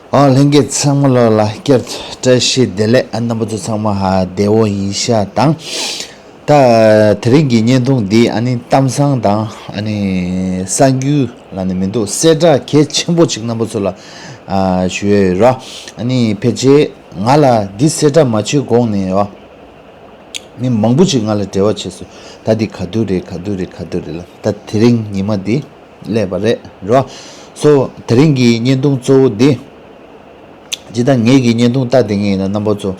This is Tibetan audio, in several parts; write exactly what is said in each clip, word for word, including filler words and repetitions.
ཨ་ལྷན་རྒྱས་ཚང་མ་ལོ་ལ་བསྐྱར་བཀྲ་ཤིས་བདེ་ལེགས། ཨ་རྣམ་པ་ཚོ་ཚང་མ་ཧ་བདེ་བོ་ཡིན་ཤག་དང་། ད་དེ་རིང་གི་བརྙན་ཐུང་འདི་ཨ་ནི་གཏམ་བཟང་དང་ཨ་ནི་གསར་འགྱུར་ལ་ནི་མི་འདུག་གསལ་བསྒྲགས་གལ་ཆེན་པོ་ཅིག་རྣམ་པ་ཚོ་ལ་ཨ་ཞུ་ཡས་ཡོད་ར། ཨ་ནི་ཕལ་ཆེར་ང་ལ་འདི་གསལ་བསྒྲགས་མ་བྱེད་གོང་ནས་ཡོད། མི་མང་པོ་ཅིག་ང་ལ་འབྲེལ་བ་བྱས་སོང་། ད་འདི་ག་དུས་རེད་ག་དུས་རེད་ག་དུས་རེད་ལ། ད་དེ་རིང་ཉི་མ་འདི་སླེབས་པ་རེད་རོ། སོ་དེ་རིང་གི་བརྙན་ཐུང་གཙོ་བོ་འདི། ཇི་ལྟར་ངེད་ཀྱི་བརྙན་ཐུང་ལྟ་བསྡད་མཁན་ཡིན་ན་རྣམ་པ་ཚོ་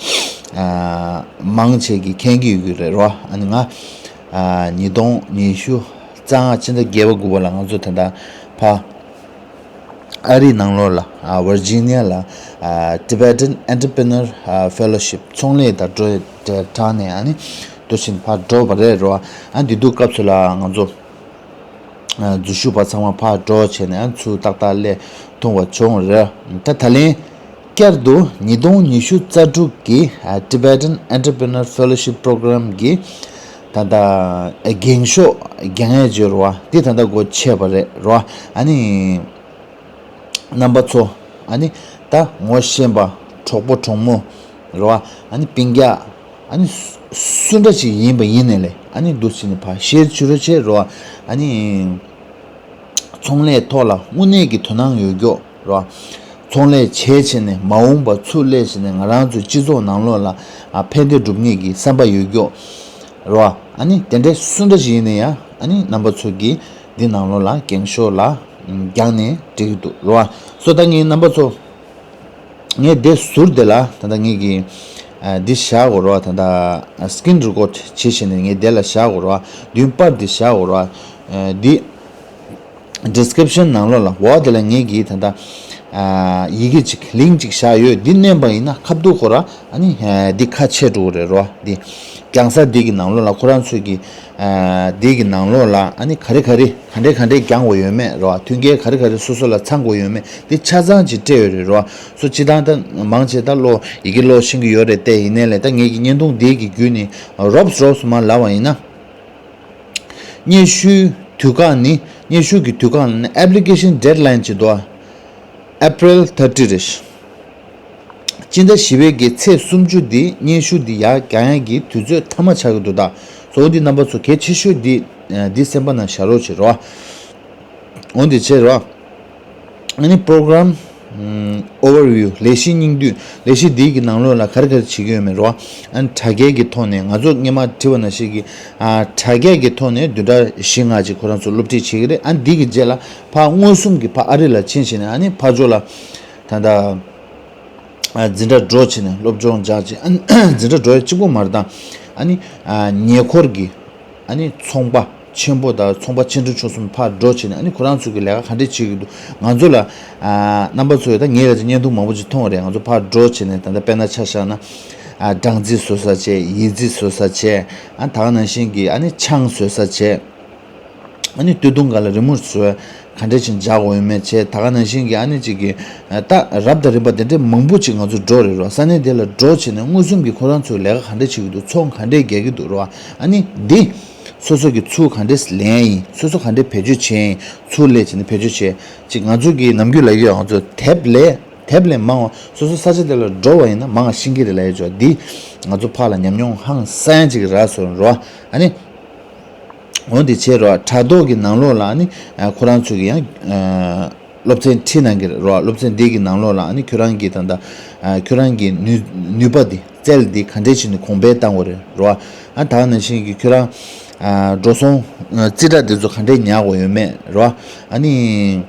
ཨ་མང་ཆེ་གིས་མཁྱེན་གྱི་ཡོད་ཀྱི་རེད་རོ། ཨ་ནི་ང་ཨ་ཉིས་སྟོང་ཉི་ཤུ་རྩ་ལྔ་ཕྱི་ཟླ་བརྒྱད་པ་དགུ་པ་ལ་ང་ཚོ་ད་ལྟ་ཕ་ཨ་རིའི་ནང་ལོགས་ལ་ཨ་Virginia ལ་ཨ་Tibetan Entrepreneur ཨ་Fellowship ཚོང་ལས་དང་འབྲེལ་འབྲེལ་དྲངས་ནས་ཨ་ནི་འདུག་སེ་ཕར་འགྲོ་བ་རེད་རོ། ཨ་འདི་དུས་སྐབས་སུ་ལ་ང་ཚོ་ཨ་འཛུལ་ཞུགས་པ་ཚང་མ་ཕར་འགྲོ་བྱས་ནས་ཨ་ཚུར་ཏག་ཏག་སླེབས་ཐུབ་པ་བྱུང་རེད། ད་ད་ལན་བསྐྱར་དུ་ཉིས་སྟོང་ཉི་ཤུ་རྩ་དྲུག་གི་ཨ་Tibetan Entrepreneur Fellowship Program གི་ད་ལྟ་འགེངས་ཤོག་འགེངས་ཡས་བརྗོད་རོ། འདི་ད་ལྟ་སྒོ་ཕྱེ་བ་རེད་རོ། ཨ་ནི་རྣམ་པ་ཚོ་ཨ་ནི་ད་ངོ་ཤེས་པ་གྲོགས་པོ་གྲོགས་མོ་རོ། ཨ་ནི་སྤུན་ཀྱག་ཨ་ནི་སུ་སུ་འདྲ་ཞིག་ཡིན་པ་ཡིན་ནའི་ལས་ཨ་ནི་འདུག་སེ་ནི་ཕར་ཤེར་བྱེད་རོགས་བྱེད་རོ། ཨ་ནི་ཚོང་ལས་ཐོག་ལ་དངོས་གནས་ཀྱི་དོ་སྣང་ཡོད་མཁན་རོ། ཚོང་ལས་བྱས་བྱས་ནས་མ་འོངས་པ་ཚུར་སླེབས་བྱས་ནས་ང་རང་ཚོའི་སྤྱི་ཚོགས་ནང་ལོགས་ལ་ཨ་ཕན་བདེ་སྒྲུབ་མཁན་གྱི་བསམ་པ་ཡོད་མཁན་རོ། ཨ་ནི་དེ་འདྲའི་སུ་འདྲ་ཞིག་ཡིན་ན་ཡང་ཨ་ནི་རྣམ་པ་ཚོ་གིས་འདི་ནང་ལོགས་ལ་འགེངས་ཤོག་ལ་རྒྱག་ནས་འགྲིག་གི་འདུག་རོ། སོ་ད་ངས་རྣམ་པ་ཚོ་ངས་དེ་ཟུར་དེ་ལ་ད་ལྟ་ངས་ཀྱི་ཨ་འདི་བཞག་དགོས་རོ། ད་ལྟ་screen record བྱེད་བཞིན་ནས་ངས་དེ་ལ་བཞག་དགོས་རོ། མདུན་པར་འདི་བཞག་དགོས་རོ། ཨ་འདི་description ནང་ལོགས་ལ་འོག་དེ་ལ་ངས་ཀྱི་ད་ལྟ་ཨ་ཡི་གེ་ཅིག་link ཅིག་བཞག་ཡོད། འདི་མནན་པ་ཡིན་ན་ཁ་ཐུག་ཁོ་ར་ཨ་ནི་ཨ་འདི་ཁ་ཕྱེ་འགྲོ་གི་རེད་རོ། འདི་རྒྱང་ས་འདི་གི་ནང་ལོགས་ལ་ཁོ་རང་ཚོས་ཀྱི་ཨ་འདི་གི་ནང་ལོགས་ལ་ཨ་ནི་ག་རེ་ག་རེ་ག་འདྲས་ག་འདྲས་རྒྱང་དགོས་ཡོད་མེད་རོ། མཐུན་རྐྱེན་ག་རེ་ག་རེ་སོ་སོ་ལ་ཚང་དགོས་ཡོད་མེད་འདི་ཆ་ཚང་ཅིག་སྤྲད་ཡོད་རེད་རོ། སོ་སྤྱི་བཏང་ད་མང་ཆེ་ད་ཀློག་ཡི་གེ་ཀློག་ཤེས་ཀྱི་ཡོད་རེད་དེ། ཡིན་ནའི་ལས་ད་ངེད་ཀྱི་བརྙན་ཐུང་འདི་གི་བརྒྱུད་ནས་རོབ་རོབ་མར་ལབ་པ་ཡིན་ན། སྙན་ཞུའི་དུས་བཀག་ནི་སྙན་ཞུ་གི་དུས་བཀག་ནི་application deadline ཅིག་འདུག April thirty རེད། སྤྱི་ཟླ་བཞི་པའི་གི་ཚེས་སུམ་ཅུ་འདི་སྙན་ཞུ་འདི་ཡར་རྒྱག་ཡག་གི་དུས་ཚོད་མཐའ་མ་ཆགས་ཀྱི་འདུག་ད་གཙོ་བོ་འདི་རྣམ་པ་ཚོ་གལ་ཆེ་ཤོས་འདི་འདི་སེམས་པ་ནང་བཞག་རོགས་བྱེད་རོགས། འོན་ཏེ་བྱེད་རོགས། ཨ་ནི་program overview ལས་གཞི་སྙིང་བསྡུས། ལས་གཞི་འདི་གི་ནང་ལོགས་ལ་ག་རེ་ག་རེ་བྱེད་ཀྱི་ཡོད་མེད་རོགས། ཨ་ནི་དྲ་རྒྱའི་གི་ཐོག་ནས་ང་ཚོ་སྔོན་མ་བྲིས་པ་ནང་བཞིན་གྱི་ཨ་དྲ་རྒྱའི་གི་ཐོག་ནས་བདུན་ཕྲག་བཞི་ལྔ་ཅིག་ཁོ་རང་ཚོ་སློབ་ཁྲིད་བྱེད་ཀྱི་རེད། ཨ་ནི་འདི་གི་རྗེས་ལ་ཕར་མངོན་སུམ་གྱི་ཕར་ཨ་རི་ལ་ཕྱིན་བྱས་ནས་ཨ་ནི་ཕར་ཕྱོགས་ལ་ད་ལྟ་འཛིན་གྲྭ་འགྲོ་བྱས་ནས་སློབ་སྦྱོང་སྦྱངས་བྱས། ཨ་ནི་འཛིན་གྲྭ་འགྲོ་ཡ་གཅིག་པོ་མ་རེད། ད་ཨ་ནི་ཉེ་འཁོར་གྱི་ཨ་ནི་ཚོང་པ་ཆེན་པོ་དང་ཚོང་པ་ཆེ་འབྲིང་ཆུང་གསུམ་ཕར་འགྲོ་བྱས་ནས་ཨ་ནི་ཁོ་རང་ཚོ་གི་ལས་ཀ་ག་འདྲས་བྱེད་ཀྱི་འདུག་ང་ཚོ་ལ་ཨ་རྣམ་པ་ཚོས་ད་ངས་ལ་ཅིག་བརྙན་ཐུང་མང་པོ་ཅིག་མཐོང་བ་རེད། ང་ཚོ་ཕར་འགྲོ་བྱས་ནས་ད་ལྟ་དཔེར་ན་ཆ་བཞག་ན་ཨ་སྦྲང་རྩི་བཟོ་ས་བྱས། ཡི་རྩི་བཟོ་ས་བྱས། ཨ་ད་ག་ནང་བཞིན་གྱི་ཨ་ནི་ཆང་བཟོ་ས་བྱས། ཨ་ནི་སྟོད་ཐུང་སྒང་ལ་རི་མོ་བཟོས་ག་འདྲས་ཅིག་འཇགས་དགོས་ཡོད་མེད་བྱས། ད་ག་ནང་བཞིན་གྱི་ཨ་ནི་ཅིག་གི་ད་རབ་དང་རིམ་པ་དེ་འདྲས་མང་པོ་ཅིག་ང་ཚོ་འགྲོ་རེད་རོ། ས་གནས་དེ་ལ་འགྲོ་བྱས་ནས་མངོན་སུམ་གྱི་ཁོ་རང་ཚོའི་ལས་ཀ་ག་འདྲས་བྱེད་ཀྱི་འདུག་ཚོང་ག་འདྲས་རྒྱག་གི་འདུག་རོ། ཨ་ནི་འདི་སོ་སོ་གི་ཚུར་ག་འདྲས་ལེན་ཡིན། སོ་སོ་ག་འདྲས་བེད་སྤྱོད་བྱས་ཡིན། ཚུར་ལས་བྱས་ནས་བེད་སྤྱོད་བྱས་ཅིག་ང་ཚོ་གི་ནམ་རྒྱུན་ལ་ཡོད། ང་ཚོ་དེབ་ལས་དེབ་ལས་མང་བ་སོ་སོ་ས་ཆ་དེ་ལ་འགྲོ་བ་ཡིན་ན་མང་བ་ཤེས་ཀྱི་རེད་ལབ་ཡོད་ཅོག་འདི་ང་ཚོ་ཕར་ལ་ཉམས་མྱོང་ཧང་སང་ཡ་ཅིག་རག་སོང་རོ། ཨ་ནི། འོན་ཏེ་བྱས་རོགས། དྲ་ཐོག་གི་ནང་ལོགས་ལ་ནི་ཨ་ཁོ་རང་ཚོ་གི་ཡང་ཨ་སློབ་ཚན་ཁྲིད་གནང་གི་རེད་རོགས། སློབ་ཚན་འདི་གི་ནང་ལོགས་ལ་ནི་ཁྱོད་རང་གི་ད་ལྟ་ཨ་ཁྱོད་རང་གི་ནུས་ནུས་པ་འདི་རྩལ་འདི་ག་འདྲས་བྱས་ནས་གོང་འཕེལ་བཏང་དགོས་རེད་རོགས། ཨ་ད་ག་ནང་བཞིན་གྱི་ཁྱོད་རང་ཨ་འགྲོ་སོང་ཨ་རྩིས་ཁྲ་འདི་ཚོ་ག་འདྲས་ཉར་དགོས་ཡོད་མེད་རོགས། ཨ་ནི།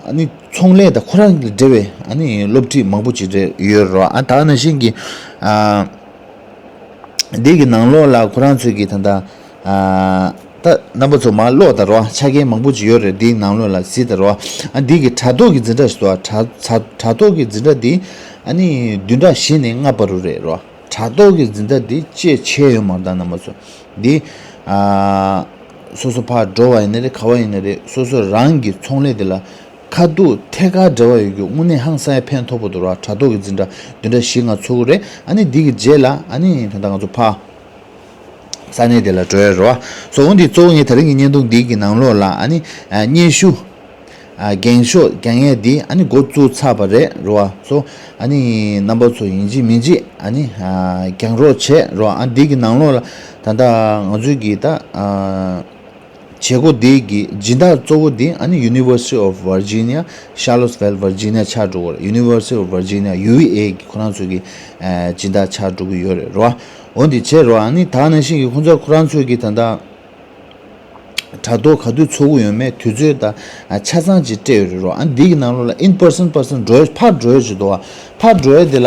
ཨ་ནི་ཚོང་ལས་དང་ཁོ་རང་གི་འབྲེལ་བའི་ཨ་ནི་སློབ་ཁྲིད་མང་པོ་ཅིག་རེད་ཡོད་རོ། ཨ་ད་ག་ནང་བཞིན་གྱི་ཨ་འདི་གི་ནང་ལོགས་ལ་ཁོ་རང་ཚོས་ཀྱི་ད་ལྟ་ཨ་ད་རྣམ་པ་ཚོ་མར་ཀློག་དང་རོ། ཆ་རྐྱེན་མང་པོ་ཅིག་ཡོད་རེད། འདིའི་ནང་ལོགས་ལ་གཟིགས་དང་རོ། ཨ་འདི་གི་དྲ་ཐོག་གི་འཛིན་གྲྭ་ཞིག་འདུག་དྲ་དྲ་དྲ་ཐོག་གི་འཛིན་གྲྭ་འདི་ཨ་ནི་བདུན་ཕྲག་བཞི་ནས་ལྔ་བར་དུ་རེད་རོ། དྲ་ཐོག་གི་འཛིན་གྲྭ་འདི་ཅེས་ཆེ་ཡོད་མ་རེད་ད་རྣམ་པ་ཚོ། འདི་ཨ་སོ་སོ་ཕར་འགྲོ་བ་ཡིན་ན་རེད། ག་བ་ཡིན་ན་རེད། སོ་སོ་རང་གི་ཚོང་ལས་དེ་ལ་ཁ་ཐུག་ཐད་ཀར་འབྲེལ་བ་ཡོད་རྒྱུ་དངོས་གནས་ཧང་སང་ཡ་ཕན་ཐོགས་པོ་འདུག་ར། དྲ་ཐོག་གི་འཛིན་གྲྭ་བདུན་ཕྲག་བཞི་ལྔ་ཚུགས་ཀྱི་རེད། ཨ་ནི་འདི་གི་རྗེས་ལ་ཨ་ནི་ད་ལྟ་ང་ཚོ་ཕར་ས་གནས་དེ་ལ་འགྲོ་ཡ་རེད་བ། སོ་འོན་ཏེ་གཙོ་བོ་ངས་དེ་རིང་གི་བརྙན་ཐུང་འདི་གི་ནང་ལོགས་ལ་ཨ་ནི་ཨ་སྙན་ཞུ་ ཨ་འགེངས་ཤོག་རྒྱག་ཡས་འདི་ཨ་ནི་འགོ་བཙུགས་ཚར་བ་རེད་རོ། སོ་ཨ་ནི་རྣམ་པ་ཚོ་ཡིན་གཅིག་མིན་གཅིག་ཨ་ནི་ཨ་རྒྱག་རོགས་བྱེད་རོ། ཨ་འདི་གི་ནང་ལོགས་ལ་ད་ལྟ་ང་ཚོའི་གི་ད་ཨ་བྱེད་སྒོ་འདི་གི་སྦྱིན་བདག་གཙོ་བོ་འདི་ཨ་ནི་University of Virginia Charlottesville Virginia ཆགས་འགྲོ་གི་རེད། University of Virginia U V A གི་ཁོ་རང་ཚོའི་གི་ཨ་སྦྱིན་བདག་ཆགས་འགྲོ་གི་ཡོད་རེད་རོ། འོ་འདི་བྱེད་རོ། ཨ་ནི་ད་ནང་བཞིན་གི་ཁོང་ཚོ་ཁོ་རང་ཚོའི་གི་ད་ལྟ་དྲ་ཐོག་ག་དུས་ཚོགས་ཀྱི་ཡོད་མེད་དུས་ཚོད་དང་ཆ་ཚང་ཅིག་སྤྲད་ཡོད་རེད་རོ། ཨ་འདི་གི་ནང་ལོགས་ལ་in person person འགྲོ་ཕར་འགྲོ་ཡོད་ཅིག་འདུག་ཕར་འགྲོ་ཡོད་དེ་ལ་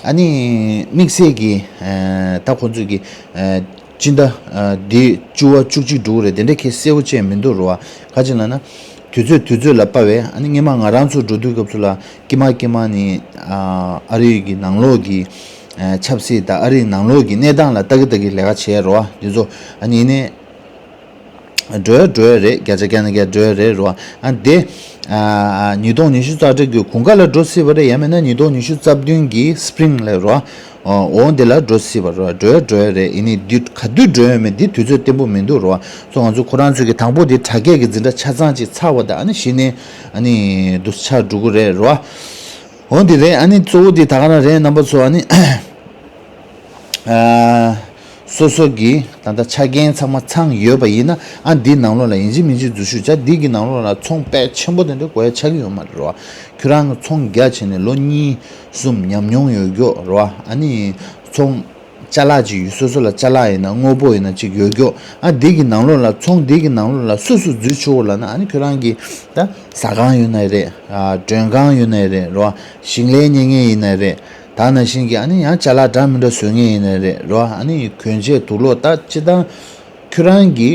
ཨ་ནི་དམིགས་བསལ་གྱི་ད་ཁོང་ཚོས་ཀྱི་སྤྱི་ཟླ་འདི་བཅུ་བ་བཅུ་གཅིག་འགྲོ་གི་རེད། དེ་འདྲ་ཁྱད་གསལ་པོ་ཅིག་མི་འདུག་རོ། ག་ཅི་ལབ་ན་དུས་ཚོད་དུས་ཚོད་ལ་དཔག་པའི་ཨ་ནི་སྔོན་མ་ང་རང་ཚོ་འགྲོ་དུས་སྐབས་སུ་ལ་ཀྱི་མ་ཀྱི་མ་ནི་ཨ་རི་གི་ནང་ལོགས་ཀྱི་ཆབ་སྲིད་དང་ཨ་རི་ནང་ལོགས་ཀྱི་གནས་སྟངས་ལ་ལྟ་གི་ལྟ་གི་ལས་ཀ་བྱས་རོ། དེ་ཚོ་ཨ་ནི་ནས། འགྲོ་ཡ་འགྲོ་ཡ་རེད། བརྒྱ་ཆ་བརྒྱ་ནས་བརྒྱ་འགྲོ་ཡ་རེད་རོ། ཨ་དེ་ཨ་ཉིས་སྟོང་ཉི་ཤུ་རྩ་དྲུག་གི་དགུན་ཁ་ལ་འགྲོ་སྲིད་པ་རེད། ཡང་མིན་ན་ཉིས་སྟོང་ཉི་ཤུ་རྩ་བདུན་གི་སི་པི་རིང་ལ་རོ། འོ་འདི་ལ་འགྲོ་སྲིད་པ་རོ། འགྲོ་ཡ་འགྲོ་ཡ་རེད། ཡིན་ནའི་འདི་ག་དུས་འགྲོ་ཡ་མེད་འདི་དུས་ཚོད་བརྟན་པོ་མི་འདུག་རོ། སོ་ང་ཚོ་ཁོ་རང་ཚོ་གི་དང་པོ་འདི་དྲ་རྒྱ་གི་འཛིན་གྲྭ་ཆ་ཚང་ཅིག་ཚར་བ་དང་ཨ་ནི་གཞི་ནས་ཨ་ནི་འདུ་ཆགས་འགྲོ་གི་རེད་རོ། འོ་འདི་རེད། ཨ་ནི་གཙོ་བོ་འདི་ད་ག་རང་རེད། རྣམ་པ་ཚོ་ཨ་ནི། ཨ་སོ་སོ་གི་ད་ལྟ་ཆ་རྐྱེན་ཚང་མ་ཚང་ཡོད་པ་ཡིན་ན་ཨ་འདིའི་ནང་ལོགས་ལ་ཡིན་གཅིག་མིན་གཅིག་འཛུལ་ཞུགས་བྱ། འདི་གི་ནང་ལོགས་ལ་ཚོང་དཔེ་ཆེན་པོ་དེ་འདྲ་དགོས་ཡ་ཆགས་ཀྱི་ཡོད་མ་རེད་རོ། ཁྱོད་རང་གི་ཚོང་རྒྱག་བྱས་ནས་ལོ་གཉིས་གསུམ་ཉམས་མྱོང་ཡོད་རྒྱུ་རོ། ཨ་ནི་ཚོང་ཅ་ལག་ཅིག་ཡོད། སོ་སོ་ལ་ཅ་ལག་ཡིན་ན་དངོས་པོ་ཡིན་ན་ཅིག་ཡོད་རྒྱུ། ཨ་འདི་གི་ནང་ལོགས་ལ་ཚོང་འདི་གི་ནང་ལོགས་ལ་སུ་སུ་འཛུལ་ཆོག་ལབ་ན་ཨ་ནི་ཁྱོད་རང་གི་ད་ཟ་ཁང་ཡོད་ན་རེད། ཨ་མགྲོན་ཁང་ཡོད་ན་རེད་རོ། ཞིང་ལས་གཉེར་མཁན་ཡིན་ན་རེད། ད་ནང་བཞིན་གྱི་ཨ་ནི་ཡང་ཅ་ལག་འདྲ་མི་འདྲ་བཟོ་མཁན་ཡིན་ན་རེད་རོ། ཨ་ནི་གྱོན་ཆས་དུག་ལོག་ད་སྤྱི་བཏང་ཁྱོད་རང་གི་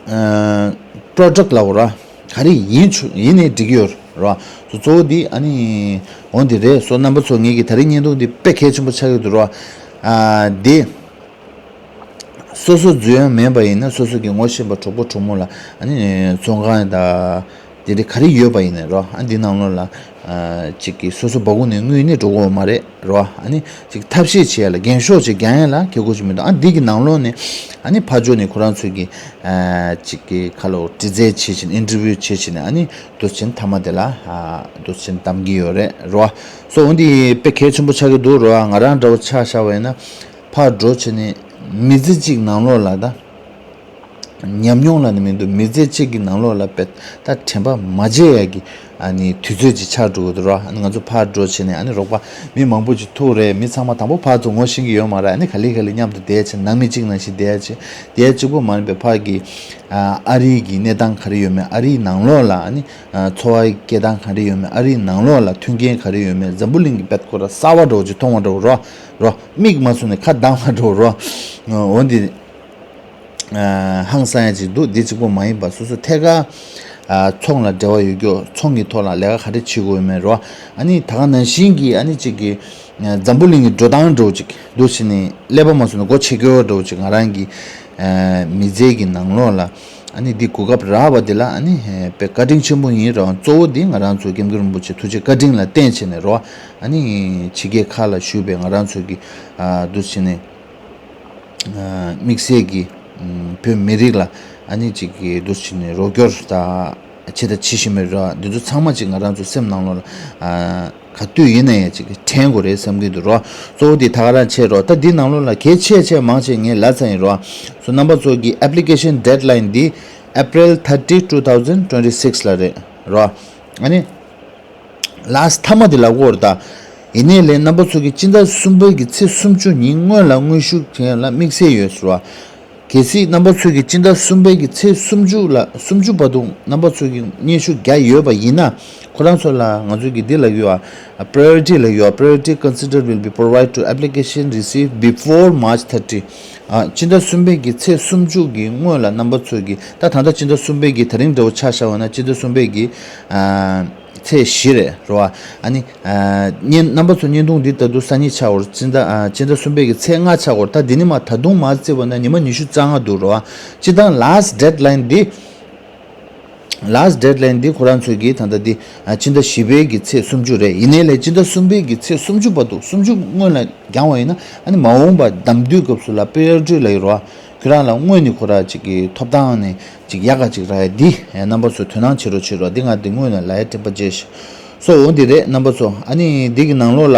ཨ་པྲོ་ཌག་ལབ་རོ། ག་རེ་ཡིན་ཆུ་ཡིན་ནའི་འགྲིག་གི་ཡོད་རོ། གཙོ་བོ་འདི་ཨ་ནི་འོ་འདི་རེད། སོ་རྣམ་པ་ཚོ་ངེད་ཀྱི་ད་རིང་བརྙན་ཐུང་འདི་དཔེ་གལ་ཆེན་པོ་ཆགས་ཀྱི་འདུག་རོ། ཨ་འདི། སོ་སོ་འཛུལ་ཡང་མེད་པ་ཡིན་ན་སོ་སོ་གི་ངོ་ཤེས་པ་གྲོགས་པོ་གྲོགས་མོ་ལ་ཨ་ནི་ཚོང་ཁང་དང་དེ་འདྲ་ག་རེ་ཡོད་པ་ཡིན་ནའི་རོ། ཨ་འདི་ནང་ལོགས་ལ་ཨ་ཅིག་གིས་སོ་སོ་སྦ་ཁུག་ནས་དངུལ་ནི་འགྲོ་གི་ཡོད་མ་རེད་རོ། ཨ་ནི་ཅིག་ཐབས་ཤེས་བྱེད་ཡ་ལ་འགེངས་ཤོག་ཅིག་རྒྱག་ཡ་ལ་ཁེ་གོ་ཅིག་མི་འདུག་ཨ་འདི་གི་ནང་ལོགས་ནས་ཨ་ནི་ཕར་ཕྱོགས་ནས་ཁོ་རང་ཚོས་ཀྱི་ཨ་ཅིག་གི་ཁ་ལོ་དྲི་རྩད་བྱེད་བྱེད་ནས་ཨིན་ཊར་བིའུ་བྱེད་བྱེད་ནས་ཨ་ནི་འདུག་སེ་བྱས་ནས་མཐའ་མ་དེ་ལ་ཨ་འདུག་སེ་བྱས་ནས་བདམས་ཀྱི་ཡོད་རེད་རོ། སོ་འོ་འདི་དཔེ་གལ་ཆེན་པོ་ཆགས་ཀྱི་འདུག་རོ། ང་རང་འདྲ་བོ་ཆ་བཞག་པ་ཡིན་ན། ཕར་འགྲོ་བྱས་ནས་མི་ཚེ་གཅིག་ནང་ལོགས་ལ་ད་ཉམས་མྱོང་ལབ་ནི་མི་འདུག་མི་ཚེ་གཅིག་གི་ནང་ལོགས་ལ་དཔེ་ད་དྲན་པ་མ་བརྗེད་ཡ་གི་ཨ་ནི་དུས་ཚོད་ཅིག་ཆགས་འགྲོ་གི་འདུག་རོ། ཨ་ནི་ང་ཚོ་ཕར་འགྲོ་བྱས་ནས་ཨ་ནི་རོགས་པ་མི་མང་པོ་ཅིག་ཐུག་རེད། མི་ཚང་མ་དང་པོ་ཕར་ཚུར་ངོ་ཤེས་ཀྱི་ཡོད་མ་རེད། ཨ་ནི་ག་ལེ་ག་ལེ་མཉམ་དུ་བསྡད་བྱས་ནང་མི་གཅིག་ནང་བཞིན་བསྡད་བྱས་བསྡད་གཅིག་པོ་མ་ཡིན་པའི་ཕར་གི་ཨ་ཨ་རི་གི་གནས་སྟངས་ག་རེ་ཡོད་མེད། ཨ་རིའི་ནང་ལོགས་ལ་ཨ་ནི་འཚོ་བ་སྐྱེལ་སྟངས་ག་རེ་ཡོད་མེད། ཨ་རིའི་ནང་ལོགས་ལ་མཐུན་རྐྱེན་ག་རེ་ཡོད་མེད། འཛམ་བུ་གླིང་གི་དཔེ་སྐོར་གསར་བ་འདྲ་བོ་ཅིག་མཐོང་བ་འདྲ་བོ་རོ། རོ། མིག་མ་བཟུང་ནས་ཁ་གདངས་པ་འདྲ་བོ་རོ། འོ་འདི་ཧང་སང་ཡ་ཅིག་འདུག་འདི་གཅིག་པོ་མ་ཡིན་པ་སོ་སོ་ཐད་ཀར་ཚོང་ལ་འབྲེལ་བ་ཡོད་རྒྱུ། ཚོང་གི་ཐོག་ལ་ལས་ཀ་ག་རེ་བྱེད་དགོས་ཡོད་མེད་རོ། ཨ་ནི་ད་ག་ནང་བཞིན་གྱི་ཨ་ནི་གཅིག་གི་འཛམ་བུ་གླིང་གི་འགྲོ་སྟངས་འདྲ་བོ་ཅིག་འདུག་སེ་ནས་ཀླད་པ་མ་བཟུང་ནས་སྒོ་ཕྱེ་རྒྱུ་འདྲ་བོ་ཅིག་ང་རང་གི་མི་ཚེ་གི་ནང་ལོགས་ལ་ཨ་ནི་འདི་གོ་སྐབས་རག་པ་འདི་ལ་ཨ་ནི་དཔེ་བཀའ་དྲིན་ཆེན་པོ་ཡིན་རོ། གཙོ་བོ་འདི་ང་རང་ཚོ་སྐྱབས་མགོན་རིན་པོ་ཆེ་ཐུགས་རྗེ་བཀའ་དྲིན་ལ་བརྟེན་བྱས་ནས་རོ། ཨ་ནི་ཕྱི་རྒྱལ་ཁག་ལ་བཞུགས་པའི་ང་རང་ཚོ་གི་འདུག་སེ་ནས་དམིགས་བསལ་གྱི་བོད་མི་རིགས་ལ་ཨ་ནི་གཅིག་གི་འདུག་སེ་ནས་རོགས་སྐྱོར་དང་བྱས་དང་བྱེད་བཞིན་པའི་རོ། འདི་ཚོ་ཚང་མ་གཅིག་ང་རང་ཚོ་སེམས་ནང་ལོགས་ལ་ག་དུས་ཡིན་ན་ཡང་གཅིག་དྲན་དགོས་རེད་བསམ་གྱི་འདུག་རོ། གཙོ་བོ་འདི་ད་ག་རང་བྱས་རོ། ད་འདི་ནང་ལོགས་ལ་གལ་ཆེ་ཆེ་མང་ཆེ་ངས་ལབ་ཚར་ཡིན་རོ། སོ་རྣམ་པ་ཚོ་གི་application deadline འདི་April thirty two thousand twenty six ལ་རེད་རོ། ཨ་ནི། ལཱསི་མཐའ་མ་དེ་ལབ་དགོས་རེད་ད། ཡིན་ནའི་ལས་རྣམ་པ་ཚོ་གིས་སྤྱི་ཟླ་གསུམ་པའི་གི་ཚེས་སུམ་ཅུ་ཉིན་སྔོན་ལ་དངོས་ཞུ་བྱེད་ཡ་ལ་དམིགས་བསལ་ཡོད་ཟེར་བ། གལ་སྲིད་རྣམ་པ་ཚོ་གིས་སྤྱི་ཟླ་གསུམ་པའི་གི་ཚེས་སུམ་ཅུ་ལ་སུམ་ཅུ་བར་དུ་རྣམ་པ་ཚོ་གིས་སྙན་ཞུ་བརྒྱབ་ཡོད་པ་ཡིན་ན། ཁོ་རང་ཚོ་ལ་ང་ཚོ་གིས་འདི་ལབ་ཀྱི་ཡོད་ཨ། priority ལབ་ཀྱི་ཡོད་ཨ། priority consider will be provided to application received before March thirty. ཨ། སྤྱི་ཟླ་གསུམ་པའི་གི་ཚེས་སུམ་ཅུ་གི་སྔོན་ལ་རྣམ་པ་ཚོ་གིས་ད་ད་ལྟ་སྤྱི་ཟླ་གསུམ་པའི་གི་དེ་རིང་འདྲ་བོ་ཆ་བཞག་པ་ན་སྤྱི་ཟླ་གསུམ་པའི་གི་ཨ། ཚེས་བཞི་རེད་རོ། ཨ་ནི། ཨ། བརྙན་རྣམ་པ་ཚོ་བརྙན་ཐུང་འདི་ད་དུང་སང་ཉིན་ཆགས་འོར་སྤྱི་ཟླ་ཨ། སྤྱི་ཟླ་གསུམ་པའི་གི་ཚེས་ལྔ་ཆགས་འོར། ད་འདི་ནི་མ་ད་དུང་མ་བརྩིས་པ་ན་ཉི་མ་ཉི་ཤུ་རྩ་ལྔ་འདུག་རོ། སྤྱི་བཏང་last deadline འདི་ last deadline འདི་ཁོ་རང་ཚོས་ཀྱིས་ད་ལྟ་འདི་ཨ་སྤྱི་ཟླ་བཞི་པའི་གི་ཚེས་སུམ་ཅུ་རེད། ཡིན་ནའི་ལས་སྤྱི་ཟླ་གསུམ་པའི་གི་ཚེས་སུམ་ཅུ་བར་དུ་སུམ་ཅུ་སྔོན་ལ་འགྱངས་པ་ཡིན་ན་ཨ་ནི་མ་འོངས་པ་གདམ་བསྡུས་སྐབས་སུ་ལ་པི་ཨར་ཊི་ལ་ཡོད་རོ། ཁྱོད་རང་ལ་དངོས་ནས་ཁོ་རང་ཅིག་གི་ཐོབ་ཐང་ནས་ཅིག་ཡག་ག་ཅིག་རག་ཡ་འདི་རྣམ་པ་ཚོ་དོ་སྣང་བྱེད་རོགས་བྱེད་རོགས། འདི་ང་འདི་དངོས་ནས་ལ་ཡ་དྲན་པ་བརྗེད་ཤག་སོ་འོ་འདི་རེད་རྣམ་པ་ཚོ། ཨ་ནི་འདི་གི་ནང་ལོགས་ལ་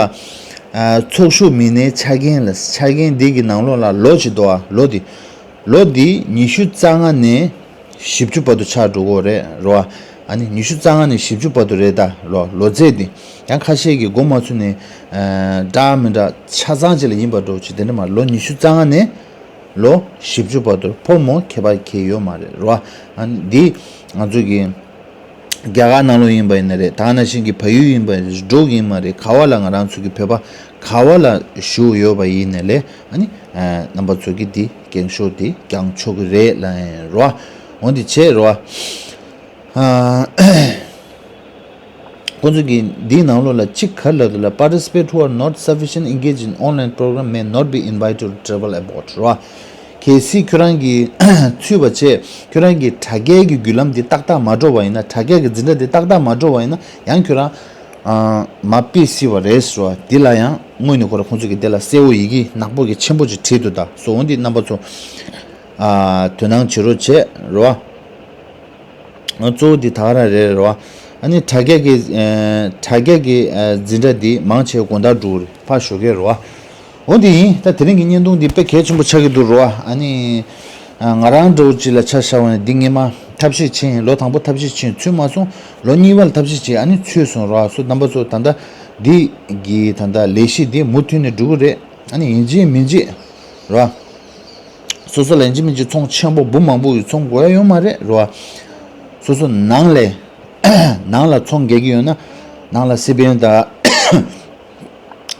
ཨ་ཚོགས་ཞུགས་མི་སྣའི་ཆ་རྐྱེན་ལ་ཆ་རྐྱེན་འདི་གི་ནང་ལོགས་ལ་ལོ་གཅིག་འདུག་ཨ། ལོ་འདི་ལོ་འདི་ཉི་ཤུ་རྩ་ལྔ་ནས་བཞི་བཅུ་བར་དུ་ཆགས་འགྲོ་གི་རེད་རོ། ཨ་ནི་ཉི་ཤུ་རྩ་ལྔ་ནས་བཞི་བཅུ་བར་དུ་རེད་ད། ལོ་ལོ་ཚད་འདི་ཡང་ཁ་ཤས་ཀྱིས་མགོ་མ་ཚོས་ནས་ཨ་འདྲ་མི་འདྲ་ཆ་ཚང་ཅིག་ལ་ཡིན་པ་འགྲོ་ཅིག་དེ་འདྲ་མ་ལོ་ཉི་ཤུ་རྩ་ལྔ་ནས་ལོ་བཞི་བཅུ་བར་དུ་ཕོ་མོ་ཁྱད་པར་གང་ཡང་ཡོད་མ་རེད་རོ། ཨ་ནི་འདི་ང་ཚོ་གི་རྒྱ་གར་ནང་ལོགས་ཡིན་པ་ཡིན་ན་རེད། ད་ག་ནང་བཞིན་གྱི་བལ་ཡུལ་ཡིན་པ་ཡིན་ན་རེད། འབྲུག་ཡིན་མ་རེད། ག་བ་ལ་ང་རང་ཚོ་གི་བོད་པ་ག་བ་ལ་བཞུགས་ཡོད་པ་ཡིན་ནའི་ལས་ཨ་ནི་ཨ་རྣམ་པ་ཚོ་གི་འདི་འགེངས་ཤོག་འདི་བརྒྱངས་ཆོག་གི་རེད་ལབ་ཡིན་རོ། འོ་འདི་བྱས་རོ། ཨ་ཁོང་ཚོ་གི་འདིའི་ནང་ལོགས་ལ་གཅིག་ག་རེ་ལབ་འདུག་ལབ། Participants who are not sufficient engaged in online program may not be invited to travel abroad རོ། གལ་སྲིད་ཁྱོད་རང་གི་ཚུད་པ་བྱས་ཁྱོད་རང་གི་དྲ་རྒྱའི་གི་བརྒྱུད་ལམ་འདི་ཏག་ཏག་མ་འགྲོ་བ་ཡིན་ན། དྲ་རྒྱ་གི་འཛིན་གྲྭ་འདི་ཏག་ཏག་མ་འགྲོ་བ་ཡིན་ན་ཡང་ཁྱོད་རང་ཨ་མ་པེ་སི་བ་རེད་ཟེར་བ་འདི་ལ་ཡང་དངོས་གནས་ཁོ་རང་ཁོང་ཚོ་གི་འདི་ལ་གསལ་བོ་ཡི་གེ་ནག་པོ་གི་ཆེན་པོ་ཅིག་བྲིས་འདུག་ད། སོ་འོ་འདི་རྣམ་པ་ཚོ་ཨ་དོ་སྣང་བྱེད་རོགས་བྱས་རོ། གཙོ་བོ་འདི་ད་ག་རང་རེད་རོ། ཨ་ནི་དྲ་རྒྱ་གི་ཨ་དྲ་རྒྱ་གི་ཨ་འཛིན་གྲྭ་འདི་མང་ཆེ་དགོང་དག་འགྲོ་གི་རེད། ཕར་ཞོགས་ཀས་རོ། འོ་འདི་ཡིན། ད་དེ་རིང་གི་བརྙན་ཐུང་འདི་དཔེ་གལ་ཆེན་པོ་ཆགས་ཀྱི་འདུག་རོ། ཨ་ནི་ཨ་ང་རང་འདྲ་བོ་ཅིག་ལ་ཆ་བཞག་པ་ན་འདི་སྔས་མ་ཐབས་ཤེས་བྱས། ལོ་དང་པོ་ཐབས་ཤེས་བྱས་ཚུད་མ་སོང་། ལོ་གཉིས་པ་ལ་ཐབས་ཤེས་བྱས་ཨ་ནི་ཚུད་སོང་རོ། སོ་རྣམ་པ་ཚོ་ད་ལྟ་འདི་གི་ད་ལྟ་ལས་གཞི་འདི་མུ་མཐུད་ནས་འགྲོ་གི་རེད། ཨ་ནི་ཡིན་གཅིག་མིན་གཅིག་རོ། སོ་སོ་ལ་ཡིན་གཅིག་མིན་གཅིག་ཚོང་ཆེན་པོ་འབུམ་མང་པོ་ཡོད་ཚོང་དགོས་ཡ་ཡོད་མ་རེད་རོ། སོ་སོ་ནང་ལས་ནང་ལ་ཚོང་རྒྱག་གི་ཡོད་ན་ནང་ལ་སི་པན་དང་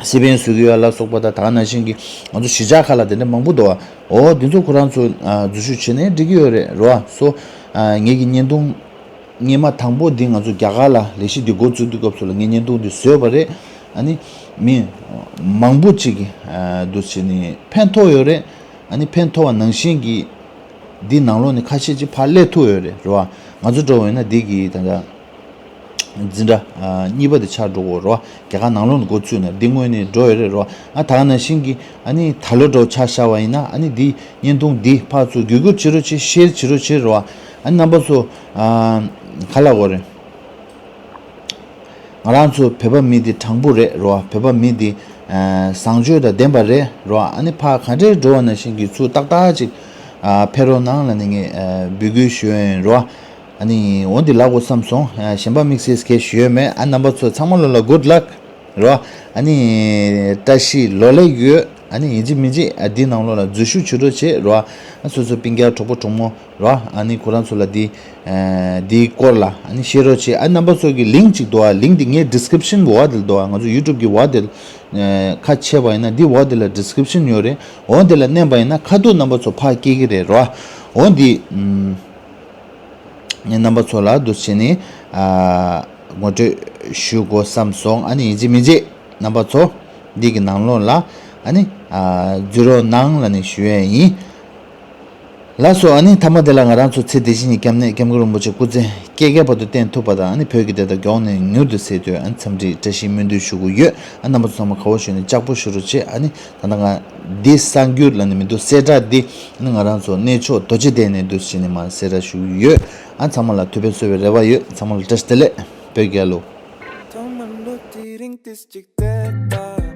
སི་པན་བཟོ་གི་ཡོད་ལ་སོགས་པ་དང་། ད་ག་ནང་བཞིན་གྱི་ང་ཚོ་གཞིས་ཆགས་ཁག་ལ་དེ་འདྲ་མང་པོ་འདུག་བ། འོ་འདི་ཚོ་ཁོ་རང་ཚོ་ཨ་འཛུལ་ཞུགས་བྱས་ནས་འགྲིག་གི་ཡོད་རེད་རོ། སོ་ཨ་ངེད་ཀྱི་བརྙན་ཐུང་སྔས་མ་དང་པོ་འདི་ང་ཚོ་རྒྱ་གར་ལ་ལས་གཞི་འདི་འགོ་བཙུགས་དུས་སྐབས་སུ་ལ་ངས་བརྙན་ཐུང་འདི་བཟོས་པ་རེད། ཨ་ནི་མི་མང་པོ་ཅིག་གིས་ཨ་འདུག་བྱས་ནས་ཕན་ཐོགས་ཡོད་རེད། ཨ་ནི་ཕན་ཐོགས་པ་ནང་བཞིན་གྱི་འདི་ནང་ལོགས་ནས་ཁ་ཤས་ཅིག་ཕར་སླེབས་ཐུབ་ཡོད་རེད་རེད་བ། ང་ཚོ་འགྲོ་བ་ཡིན་ན་འདི་གི་ད་ལྟ་འཛིན་གྲྭ་ཨ་གཉིས་པ་དེ་ཆགས་འགྲོ་གི་རེད་བ། རྒྱ་གར་ནང་ལོགས་ནས་འགོ་བཙུགས་ནས་འདི་དངོས་གནས་འགྲོ་ཡོད་རེད་རེད་བ། ཨ་ད་ག་ནང་བཞིན་གྱི་ཨ་ནི་ད་ལོ་འགྲོ་ཆ་བཞག་པ་ཡིན་ན་ཨ་ནི་འདི་བརྙན་ཐུང་འདི་ཕར་ཚུར་བརྒྱུད་སྐུར་བྱེད་རོགས་བྱེད། ཤེར་བྱེད་རོགས་བྱེད་རེད་བ། ཨ་ནི་རྣམ་པ་ཚོ་ཨ་ག་ལབ་དགོས་རེད། ང་རང་ཚོ་བོད་པ་མི་འདི་དྲང་པོ་རེད་རོ། བོད་པ་མི་འདི་ཨ་བཟང་སྤྱོད་དང་ལྡན་པ་རེད་རོ། ཨ་ནི་ཕར་ག་འདྲའི་འགྲོ་བ་ནང་བཞིན་གྱི་ཚུར་ཏག་ཏག་ཅིག་ཨ་ཕེབས་རོགས་གནང་ལབ་ནས་ངས་ཨ་འབོད་སྐུལ་ཞུ་ཡ་ཡིན་རོ། ཨ་ནི་འོ་འདི་ལབ་དགོས་བསམ་སོང་། ཨ་གཞན་པ་དམིགས་བསལ་གལ་ཞུ་ཡ་མེད། ཨ་རྣམ་པ་ཚོ་ཚང་མ་ལོ་ལ་good luck རོ། ཨ་ནི་བཀྲ་ཤིས་ལོ་ལེགས་ཡོད། ཨ་ནི་ཡིན་གཅིག་མིན་གཅིག་ཨ་འདི་ནང་ལོགས་ལ་འཛུལ་ཞུགས་བྱེད་རོགས་བྱེད་རོ། ཨ་སོ་སོ་སྤུན་ཀྱག་གྲོགས་པོ་གྲོགས་མོ་རོ། ཨ་ནི་ཁོ་རང་ཚོ་ལ་འདི་ཨ་འདིའི་སྐོར་ལ་ཨ་ནི་བཤད་རོགས་བྱེད། ཨ་རྣམ་པ་ཚོ་གི་ལིང་ཅིག་འདུག་ཨ། ལིང་འདི་ངའི་ཌི་སི་ཀི་རིབ་ཤན་གི་འོག་དེ་ལ་འདུག་ཨ། ང་ཚོ་ཡུ་ཊུབ་གི་འོག་དེ་ལ་ཨ་ཁ་ཕྱེ་བ་ཡིན་ན་འདི་འོག་དེ་ལ་ཌི་སི་ཀི་རིབ་ཤན་ཡོད་རེད། འོག་དེ་ལ་མནན་པ་ཡིན་ན་ཁ་ཐུག་རྣམ་པ་ཚོ་ཕར་སྐྱེལ་གི་རེད་རོ། འོ་འདི་ཨམ། ངས་རྣམ་པ་ཚོ་ལ་འདུག་བྱས་ནས་ཨ་ངོ་སྤྲོད་ཞུ་དགོས་བསམ་སོང་། ཨ་ནི་ཡིན་གཅིག་མིན་གཅིག་རྣམ་པ་ཚོ་འདི་གི་ནང་ལོགས་ལ་ཨ་ནི་ཨ་འཛུལ་རོགས་གནང་ལབ་ནས་ཞུ་ཡས་ཡིན། ལགས་སོ། ཨ་ནི་མཐའ་མ་དེ་ལ་ང་རང་ཚོ་ཚེ་འདི་ཕྱི་གཉིས་སྐྱབས་གནས་སྐྱབས་མགོན་རིན་པོ་ཆེ་སྐུ་ཚེ་བསྐལ་བརྒྱའི་བར་དུ་བརྟན་ཐུབ་པ་དང་། ཨ་ནི་བོད་ཀྱི་བདེན་མཐའ་མགྱོགས་ནས་མྱུར་དུ་གསལ་དོན། ཨ་ནི་འཚམས་འདྲི་བཀྲ་ཤིས་སྨོན་འདུན་ཞུ་གི་ཡོད། ཨ་རྣམ་པ་ཚོ་ཚང་མ་ག་བ་བཞུགས་ནས་ལྕགས་པོ་བཞུ་རོགས་བྱེད། ཨ་ནི་ད་ལྟ་ང་འདི་གསར་འགྱུར་ལབ་ནས་མི་འདུག་གསལ་བསྒྲགས་འདི་ཨ་ནི་ང་རང་ཚོ་གནས་མཆོག་རྡོ་རྗེ་གདན་ནས་འདུག་བྱས་ནས་མར་གསལ་བསྒྲགས་ཞུ་གི་ཡོད། ཨ་ཚང་མ་ལ་ཐུགས་ཕན་གསོས་པའི་རེ་བ་ཡོད། ཚང་མ་ལ་བཀྲ་ཤིས་བདེ་ལེགས། བོད་རྒྱལ་ལོ། ཐོག་མར་འགྲོ་དེ་རིང་ཏིས་གཅིག་བལྟས་དང་།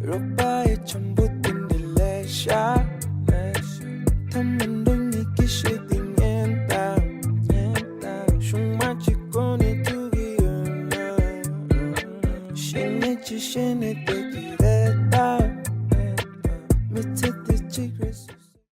རོགས་པ་ཡི་འཆམ་པོ་དེ་འདྲ་ལས་ཤག་ཐོག་མར་འགྲོ་ཉིད་ཀྱི་ཤེས་དེ་ཉན་དང་། ཉན་དང་། ཤུང་མ་གཅིག་གོ་ནས་ཐུག་གི་ཡོད་ན། ཤེས་ཉེས་ཅི་ཤེས་ནས་བསྡད་ཀྱི་རེད་ད།